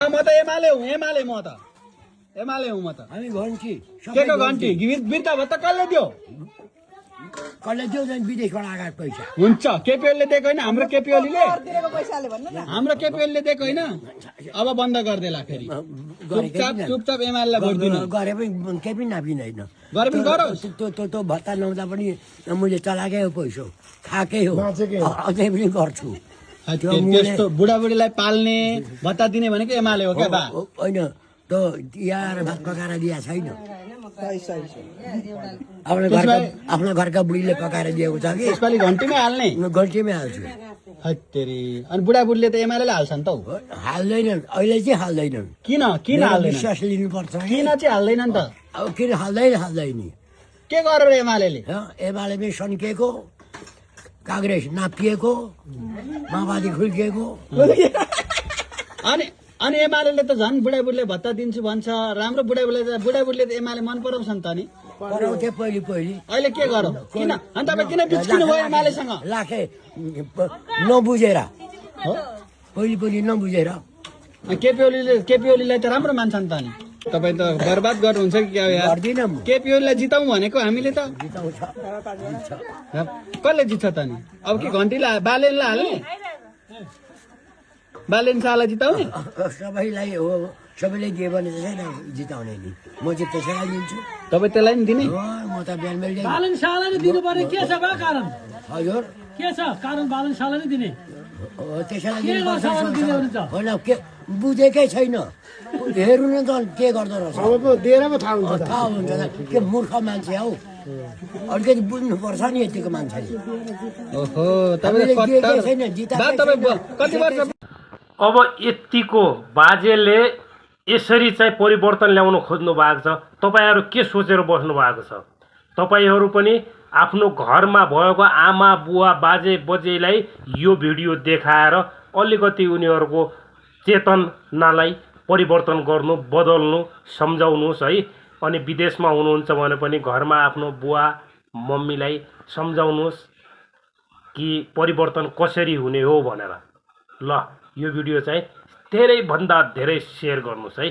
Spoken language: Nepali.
म त एमाले हुँ एमाले म त एमाले हुँ म त हामी घन्टी के को घन्टी बिर्ता भत्ता कसले दियो कसले दियो झन् विदेशबाट आएको पैसा हुन्छ केपीओलीले दिएको होइन हाम्रो केपीओलीले हाम्रो केपीओलीले दिएको होइन अब बन्द गरिदेला फेरि चुपचाप चुपचाप एमालेलाई भोट दिनु गरे पनि केही पनि नापिँदैन गरे पनि गरोस् त्यो भत्ता नहुँदा पनि मैले चलाएकै हो पैसा खाएकै हो अझै पनि गर्छु त्यस्तो बुढाबुढीलाई पाल्ने भत्ता दिने भनेको एमाले हो क्या बा होइन त्यो यार भात पकाएर दिएको छैन आफ्नो घरका बुढीले पकाएर दिएको छ कि यसपालि घन्टीमै हाल्ने घन्टीमै हाल्छु हत्तेरी अनि बुढाबुढीले त एमाले हाल्छ नि त हाल्दैनन् अहिले चाहिँ हाल्दैनन् किन किन हाल्दैन विश्वास लिनुपर्छ किन चाहिँ हाल्दैन नि त अब किन हाल्दैन के गरेर एमाले एमालेमै सन्किएको काङ्ग्रेस नापिएको माओवादी खुल्किएको अनि अनि एमाले त झन् बुढाबुढीले भत्ता दिन्छु भन्छ राम्रो बुढाबुढीले त एमाले मन पराउँछ नि त नि पढाउँथे पहिले अहिले के गरौँ किन अनि तपाईँ किन बिच्किनु भयो एमालेसँग लाखे नबुझेर हो पहिले नबुझेर केपीओलीलाई त राम्रो मान्छ नि त नि तपाईँ त बर्बाद गर्नुहुन्छ कि क्या यार गर्दिनँ केपीओलीलाई जिताउँ भनेको हामीले त जिताउँछ कसले जित्छ त नि अब के घन्टीलाई बालेनलाई हाल्ने बालेन शाहलाई जिताउने सबैलाई हो सबैले दियो भने त्यसैलाई जिताउने नि म चाहिँ त्यसैलाई दिन्छु तपाईँ त्यसलाई नि दिने म त बिहान बेलुका बालन शाहलाई नै दिनु पर्ने के छ बा कारण हजुर के छ कारण बालन शाहलाई नै दिने त्यसैलाई के गर्छ अरू दिने हुन्छ होइन के बुझेकै छैन हेर्नु न त के गर्दो रहेछ दिएर पो थाहा थाहा हुन्छ के मूर्ख मान्छे हौ अलिकति बुझ्नुपर्छ नि यतिको मान्छेले ओहो तपाईँ कति वर्ष अब यतिको बाजेले यसरी चाहिँ परिवर्तन ल्याउन खोज्नु भएको छ तपाईँहरू के सोचेर बस्नु भएको छ तपाईँहरू पनि आफ्नो घरमा भएको आमा बुवा बाजे बजेलाई यो भिडियो देखाएर अलिकति उनीहरूको चेतनालाई परिवर्तन गर्नु बदल्नु सम्झाउनुहोस् है अनि विदेशमा हुनुहुन्छ भने पनि घरमा आफ्नो बुवा मम्मीलाई सम्झाउनुहोस् कि परिवर्तन कसरी हुने हो भनेर ल यो भिडियो चाहिँ धेरैभन्दा धेरै सेयर गर्नुहोस् है।